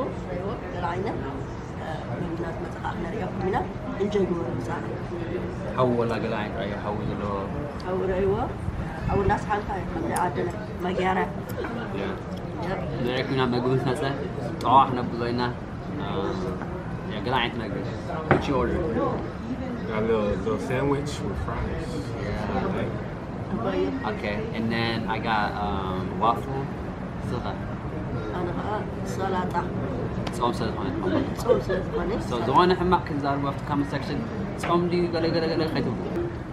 ኣለኩም። ርእይዎ፣ ገለ ዓይነት፣ እ፣ መግብና ዝመጸ ከዓ ክነርእየኩም ኢና። እንጆይ ግበሩ ምሳና። ሓዊ ወላ ገለ ዓይነት ራእዩ ሓዊ ዘለዎ። ሓዊ ርእይዎ። ሓዊ እንዳስሓንካ እዩ፣ ከምዚ ዓድና መግያርያ። ያ። ያ። ንርእየኩም ኢና፣ መግቢ ምስ መጸ ጠዋሕ ነብሎ ኢና። ያ፣ ገለ ዓይነት መግቢ። What you order? Got a little, little sandwich with fries. Yeah. Okay, and then I got, um, waffle. ስኻ? ኣነ ኸዓ ሰላጣ። ጾም ስለ ዝኾነ። ጾም ስለ ዝኾነ። So፣ ዝኾነ ሕማቕ ክንዛረብ ኣብቲ comment section፣ ጾም ድዩ ገለ ገለ ገለ ከይትብሉ።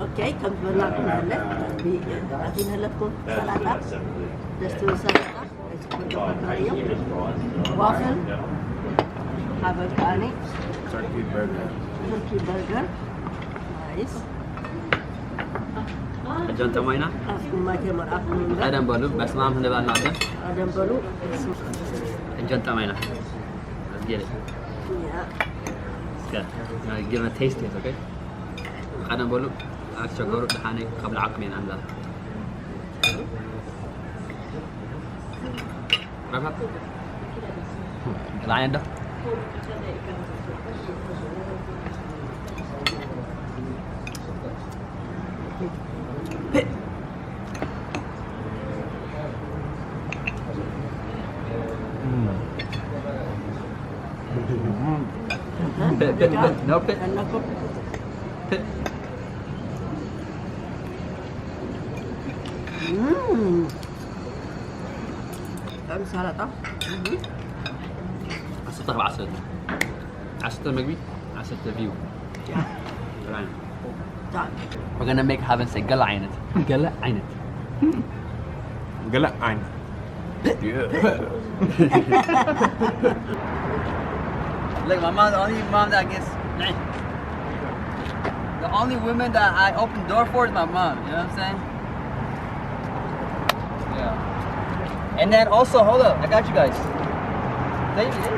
ኦኬ፣ ከም ዝበልናኩም ንህለ፣ ኣቲ ንህለትኩም ሰላጣ፣ ደስ ትብል ሰላጣ። ዋፍል ሓበን ከዓኒ Turkey burger. ቱርኪ በርገር። ናይስ። ሕጂ እንጠማይና? ኣፍኩም ማይ ከይመርኣኩም እምበር። ቀደም በሉ፣ በስመ ኣብ ክንብል ኣለና። ቀደም በሉ። ሕጂ እንጠማይና። Let's get it. ያ። Let's get it. Give it a taste test, okay? ቀደም በሉ፣ ኣትሸገሩ፣ ደሓነይ ከብልዓኩም እየ ንኣምላኽ። ረፈት። ላይን ዶ? ኖ፣ ፔ፣ ፔ፣ ፔ። እም። ከም ሰላጣ። እም። ዓሰርተ ካብ ዓሰርተ። ዓሰርተ መግቢ፣ ዓሰርተ ቪው። ያ። ራይት። ታ። We're gonna make heaven say ገለ ዓይነት። ገለ ዓይነት። ገለ ዓይነት። Look, my mom's the only mom that gets. The only woman that I open door for is my mom. You know what I'm saying? Yeah. And then also, hold up, I got you guys. Thank you.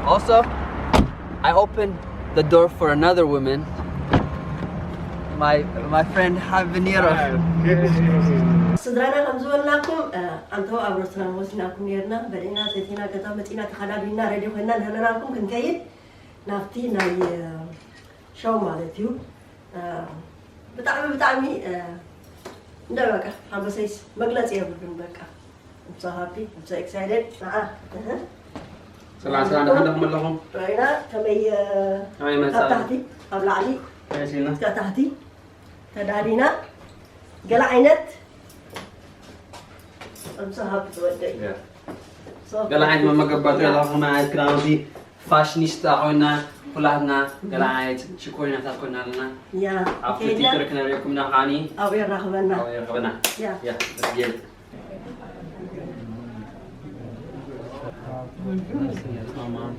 Also, I opened the door for another woman. My my friend Habanero. ስድራና ከም ዝበልናኩም፣ እ፣ ኣንተው ኣብ ሬስቶራንት ወሲናኩም ነርና። በሊዕና ሰቲና፣ ገዛ መጺና፣ ተኸዳዲና፣ ሬዲ ኮይና ንህለናልኩም ክንከይድ ናብቲ ናይ፣ እ፣ ሾው ማለት እዩ። እ፣ ብጣዕሚ ብጣዕሚ፣ እ፣ እንደ በቃ ሓጎሰይስ መግለጺ የብሉን። በቃ I'm so happy, I'm so excited. ንዓ፣ እህ። ሰላም ሰላም፣ ደሓን ዲኹም ኣለኹም? ርኢና ከመይ፣ እ፣ ከመይ መጻ? ካብ ታሕቲ፣ ካብ ላዕሊ፣ ከመይ መጺና? እስከ ታሕቲ ተዳሊና። ገለ ዓይነት I'm so happy ዝወደይ። ያ። So ገለ ዓይነት happy። መመገባቱ ያ። ያላኹም ዓይነት ክዳውንቲ ፋሽኒስታ ኮይና፣ ኩላትና ገለ ዓይነት ሽኮሪናታት ኮይና ኣለና። ያ፣ ኣብ ከይድና ትዊተር ክነርእየኩም ኢና ከዓኒ። ኣብኡ የራኽበና። ኣብኡ የራኽበና። ያ። ያ፣ let's get it. Come on.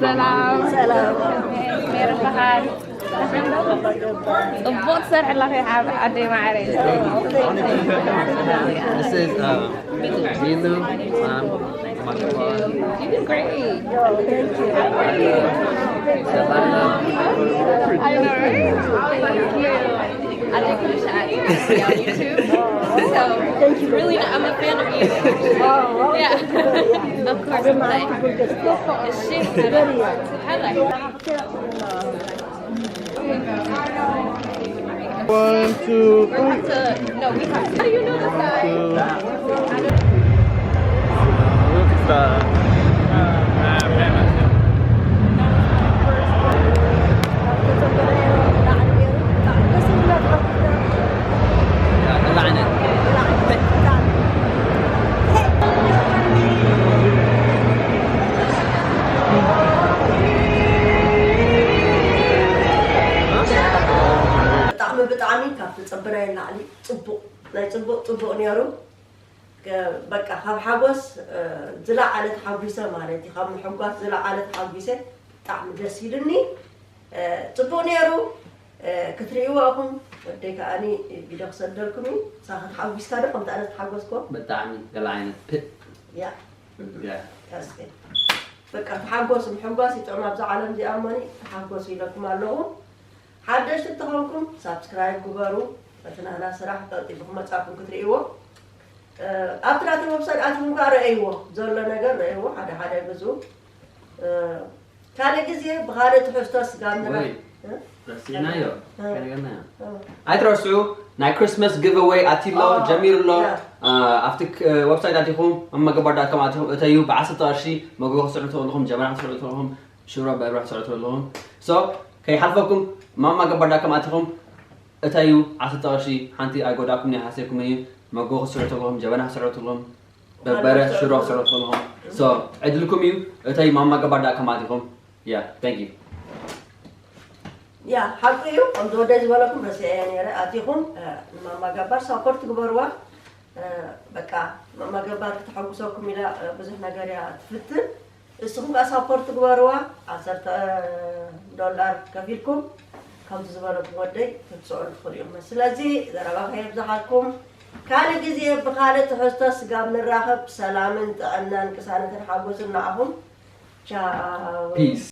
ሰላም። ሰላም። ሜሪ በሃል። ጽቡቕ ትሰርሒ ኣለኺ ዓብ-፣ ዓደይ ማዕረይ። This is, uh, Minu, um, Makapal. You did great. Savannah. I know, right? Thank you. I think we should add you on YouTube. So, thank you. Really, I'm a fan of you. Yeah. Of course, I'm like, it's shit. Highlight. One, two, three. No, we have to. How do you know this guy? Two. Look at that. ብጣዕሚ ብጣዕሚ ካብ ትፅብናዮ ንላዕሊ ፅቡቕ፣ ናይ ፅቡቕ ፅቡቕ ነይሩ። ከ-፣ በቃ ካብ ሓጎስ፣ እ፣ ዝለዓለ ተሓጒሰ ማለት እዩ። ካብ ምሕጓስ ዝለዓለ ተሓጒሰ። ብጣዕሚ ደስ ኢሉኒ። እ፣ ፅቡቕ ነይሩ። እ፣ ክትርእይዎ ኢኹም። ወደይ ከዓኒ ቪድዮ ክሰደልኩም እዩ። ንስኻ ተሓጒስካ ዶ ከምቲ ኣነ ዝተሓጎስኩ? ብጣዕሚ ገለ ዓይነት ፕእ። ያ። ያ። ቀስቀ። በቃ ተሓጎስ፣ ምሕጓስ ይጥዕም ኣብዛ ዓለም እዚኣ እሞኒ፣ ተሓጎሱ ኢለኩም ኣለኹ። ሓደሽቲ እንተኾንኩም ሳብስክራይብ ግበሩ። እቲ ናህና ስራሕ ቀልጢፉ ክመጻኩም ክትርእይዎ። እ፣ ኣብቲ ናተይ ዌብሳይት ኣትኹም ከኣ ረኣይዎ። ዘሎ ነገር ረኣይዎ፣ ሓደ ሓደ ግዝኡ። እ፣ ካልእ ግዜ ብኻልእ ትሕዝቶ ስጋብ ንራ-፣ ወይ፣ እ? ረሲዕናዮ፣ እ። ከነገርናዮ። እ። ኣይትረስዑ፣ ናይ ክሪስማስ ጊቨወይ ኣትዩ ኣሎ፣ ኦ፣ ጀሚሩ ኣሎ። ያ። እ፣ ኣብቲ ክ-፣ ዌብሳይት ኣቲኹም፣ ማማ ገባር ዳት ኮም ኣቲኹም እተዩ፣ ብዓሰርተ ቅርሺ መግቢ ክትስርሑ ትኽእሉ ኢኹም፣ ጀበና ክትስርሑ ትኽእሉ ኢኹም፣ ሽሮ በርበረ ክትስርሑ ትኽእሉ ኢኹም። ሶ፣ ከይሓልፈኩም፣ ማማ ገባር ዳት ኮም ኣቲኹም እተዩ፣ ዓሰርተ ቅርሺ ሓንቲ ኣይጎዳእኩምን እያ፣ ሓሲብኩምን እዩ። መጎ ክትስርሑ ተለኹም፣ ጀበና ክትስርሑ ተለኹም፣ በርበረ፣ ሽሮ ክትስርሑ ተለኹም። ሶ፣ ዕድልኩም እዩ። እተዩ ማማ ገባር ዳት ኮም ኣቲኹም። ያ፣ thank you። ያ፣ ሓቁ እዩ። ከምዚ ወደይ ዝበለኩም ረሲዐዮ ነይረ። ኣቲኹም፣ እ፣ ንማማ ገባር ሳፖርት ግበርዋ። እ፣ በቃ፣ ማማ ገባር ክተሐጉሰኩም ኢላ፣ እ፣ ብዙሕ ነገር እያ ትፍትን። ንስኹም ከኣ ሳፖርት ግበርዋ። ዓሰርተ ዶላር ከፊልኩም፣ ከምቲ ዝበለኩም ወደይ ክትስዕሩ ትኽእሉ ኢኹም። ስለዚ ዘረባ ከየብዝሓልኩም፣ ካልእ ግዜ ብኻልእ ትሕዝቶ ስጋብ ንራኸብ፣ ሰላምን ጥዕናን ቅሳነትን ሓጎስን ንዓኹም። ቻው። ፒስ።